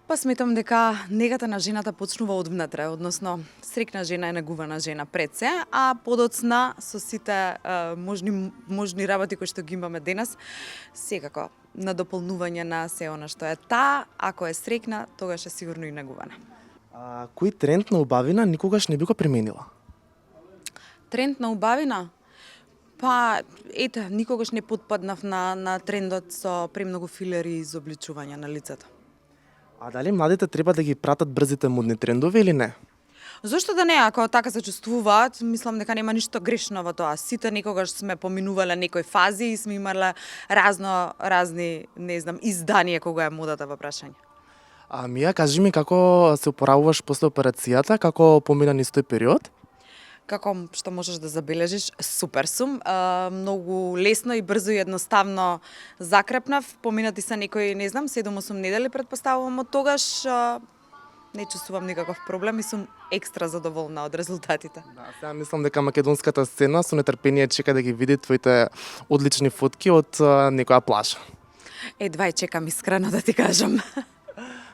Па сметам дека негата на жената почнува од внатре, односно среќна жена е негувана жена пред се, а подоцна со сите можни работи кои што ги имаме денес, секако на дополнување на се она што е таа, ако е среќна, тогаш е сигурно и негувана. Кој тренд на убавина никогаш не би го применила? Тренд на убавина? Па, ете, никогаш не потпаднав на трендот со премногу филери и изобличување на лицето. А дали младите треба да ги пратат брзите модни трендови или не? Зошто да не, ако така се чувствуваат, мислам дека нема ништо грешно во тоа. Сите некогаш сме поминувале некои фази и сме имале разни, не знам, изданија кога е модата во прашање. Мија, кажи ми како се опоравуваш после операцијата, како помина низ тој период? Како што можеш да забележиш, супер сум. Многу лесно и брзо и едноставно закрепнав. Поминати се некои, не знам, 7-8 недели предпоставувам од тогаш. Не чувствувам никаков проблем и сум екстра задоволна од резултатите. Да, сега мислам дека македонската сцена со нетрпение чека да ги види твоите одлични фотки од некоја плажа. Едва чекам искрено да ти кажам.